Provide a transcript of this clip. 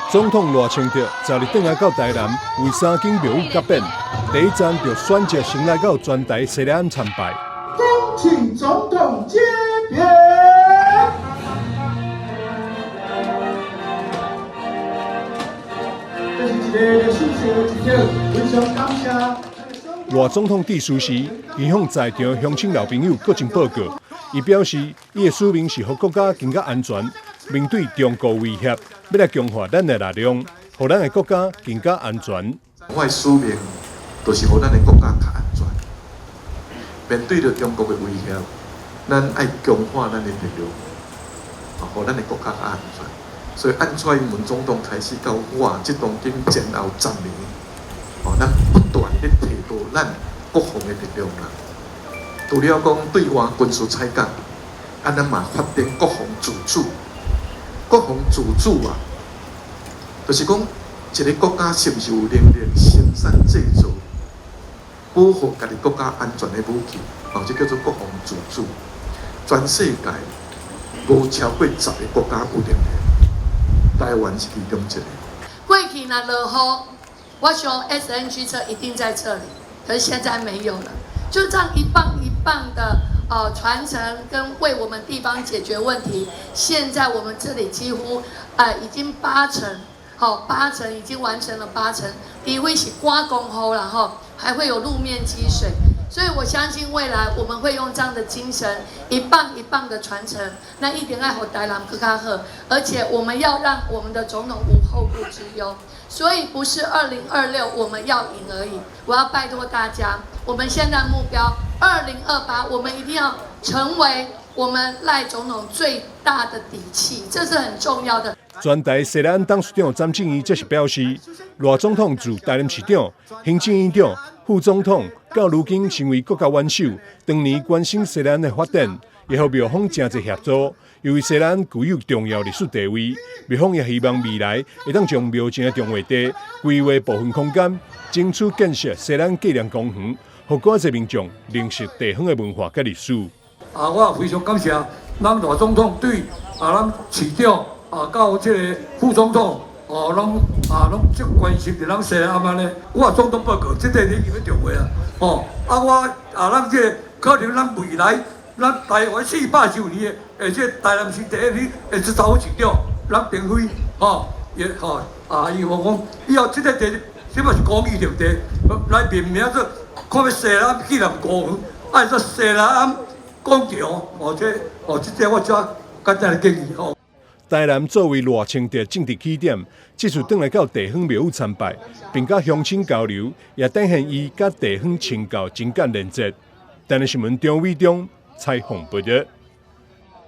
總統賴清德昨日轉來到台南，為三間廟宇甲匾，第一站就選擇先來到全台西來庵參拜。恭請總統接匾。這是一个歷史性的一刻，非常感謝。賴總統致辭時，伊向在場鄉親老朋友閣前報告，伊表示，伊的使命是予國家更加安全，面對中國威脅，欲來強化咱的力量，予咱的國家更加安全。我的使命就是予咱的國家較安全。面對著中國的威脅，咱愛強化咱的力量，予咱的國家較安全。所以，按蔡英文總統開始到我這當中前後10年，哦，咱不斷咧提高咱國防的力量啦。除了講對外軍事採購，啊，咱嘛發展國防自主。國防自主啊，就是講一个國家是毋是有能力生產製造保護家己國家安全的武器，哦，這叫做國防自主。全世界無超過10个國家有能力，台灣是其中一个。過去若落雨，我想 SNG 車一定在這裡，可是現在沒有了。就這樣一棒一棒的傳承跟為我們地方解決問題。現在我們這裡幾乎已經八成，好，八成已經完成了八成，除非是刮工後然後還會有路面積水，所以我相信未來我們會用這樣的精神，一棒一棒的傳承，那一定愛予台南閣較好，而且我們要讓我們的總統無後顧之憂，所以不是2026我們要贏而已，我要拜託大家，我們現在目標2028，我們一定要成為我們賴總統最大的底氣，這是很重要的。全台西來庵董事長詹正義則是表示，賴總統自台南市長、行政院長、副總統，到如今成為國家元首，當年關心西來庵的發展，也予廟方誠濟協助。由於西來庵具有重要歷史地位，廟方也希望未來會當將廟前的重劃地規劃部分空間，爭取建設西來庵紀念公園，予閣較濟民眾認識地方的文化佮歷史。啊，我非常感謝咱賴總統對啊，咱市長啊，到這个副總統哦，攏啊攏足關心著咱西來庵按呢。我總統報告，這個你欲重話啊，哦，啊我啊咱這个可能咱未來咱台灣400周年的，這台南市第一任的這查某市長，咱並非吼，也吼啊，伊話講以後這個地，這嘛是公益的地，來命名做看欲西來庵紀念公園，還是西來庵廣場，哦，這哦，這個我才簡單的建議吼。台南作為賴清德政治起點，這次轉來到地方廟宇參拜，並佮鄉親交流，也展現伊佮地方清教情感連結。台南新聞張偉忠採訪報導。